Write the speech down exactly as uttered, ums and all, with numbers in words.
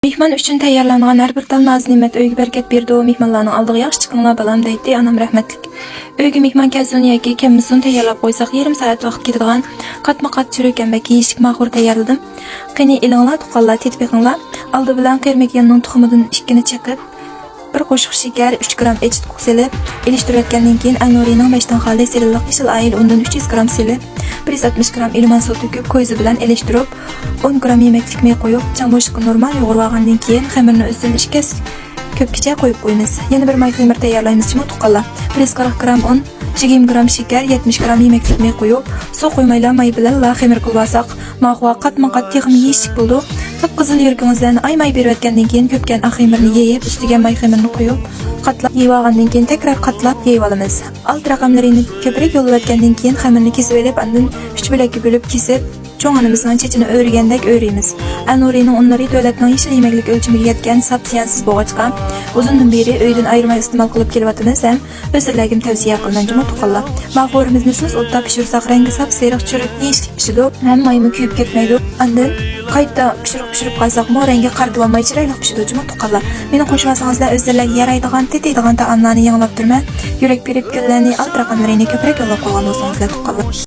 مېھمان ئۈچۈن تەييارلانغان ھەر بىر تال نازۇنېمەت ئۆيگە بەرىكەت بېرىدۇ. مېھمانلارنىڭ ئالدىغا ياخشى چىقىڭلار، بالام، دەيتتى ئانام رەھمەتلىك. ئۆيگە مېھمان كەلسۇن ياكى كەلمىسۇن، تەييارلاپ قويساق، يېرىم سائەت ۋاقىت كېتىدىغان قاتمۇ قات چۈرۈك ھەم بەك يېيىشلىك ماخۇر تەييارلىدىم. قېنى، ئېلىڭلار، تۇغقانلار، تېتىپ بېقىڭلار. ئالدى بىلەن قېرىمىكاننىڭ تۇخۇمىدىن ئىككىنى چېقىپ، بىر قوشۇق شېكەر، ئۈچ گرام ئېچىتقۇ سېلىپ، ئېلىشتۇرۇۋەتكەندىن كېيىن، ئەلنۇرىنىڭ بەش تال خالىي سېرىللىق يېشىل ئاھىل ئۇنىدىن ئۈچ يۈز گرام سېلىپ، بىر يۈز ئاتمىش گرام ئېلېمان سۇ تۆكۈپ، كويزا بىلەن ئېلىشتۇرۇپ، ئون گرام يېمەكلىك مېيى قويۇپ، چاڭ بوشلۇققا نورمال يۇغۇرۇۋالغاندىن كېيىن، خېمىرنى ئۇزۇن ئىككى كەس كۆپكىچە قويۇپ قويىمىز. يەنە بىر ماي خېمىر تەييارلايمىز جۇمۇ تۇغقانلار. بىر يۈز قىرىق گرام ئۇن، يىگىرمە گرام شېكەر، يەتمىش گرام يېمەكلىك مېيى قويۇپ، سۇ قويمايلا ماي بىلەنلا خېمىر قىلىۋالساق، ماخۇا قاتمۇ قات تېخىمۇ يېيىشلىك بولىدۇ. قىپقىزىل يۈرىكىڭىز بىلەن ئايماي بېرىۋەتكەندىن كېيىن، كۆپكەن ئاق خېمىرنى يېيىپ، ئۈستىگە ماي خېمىرنى قويۇپ، قاتلاپ يېيىۋالغاندىن كېيىن، تەكرار قاتلاپ يېيىۋالىمىز. ئالتە رەقەملىرىنى كۆپرەك يوللىۋەتكەندىن كېيىن، خېمىرنى كېسىۋېلىپ، ئاندىن ئۈچ بۆلەككە بۆلۈپ كېسىپ، چوڭ ئانىمىزنىڭ چېچىنى ئۆرىگەندەك ئۆرىيمىز. ئەلنۇرىنىڭ ئۇنلىرى دۆلەتنىڭ يېشىل يېمەكلىك ئۆلچىمىگە يەتكەن ساپ زىيانسىز بولغاچقا، ئۇزۇندىن بېرى ئۆيدىن ئايرىماي ئىستېمال قىلىپ كېلىۋاتىمىز ھەم ئۆزلىرىلەرگىمۇ تەۋسىيە قىلىمەن جۇمۇ تۇغقانلار. ماخورىمىزنى سۇس ئوتتا پىشۇرساق، رەڭگى ساپسېرىق چۈرۈك، يېيىشلىك پىشىدۇ ھەم مايمۇ كۆيۈپ كەتمەيدۇ. ئاندىن قايتا پىشۇرۇق پىشۇرۇپ قالساقمۇ، رەڭگى قارا بولماي، چىرايلىق پىشىدۇ جۇمۇ تۇغقانلار. مېنى قوشۇۋالسىڭىزلەر، ئۆزلىرىلەرگە يارايدىغان، تېتىيدىغان تائاملارنى يېڭىلاپ تۇرىمەن. يۈرەك بېرىپ گۈللەرنى، ئالتە رەقەملىرىنى كۆپرەك يوللاپ قويغان بولسىڭىزلەر تۇغقانلار.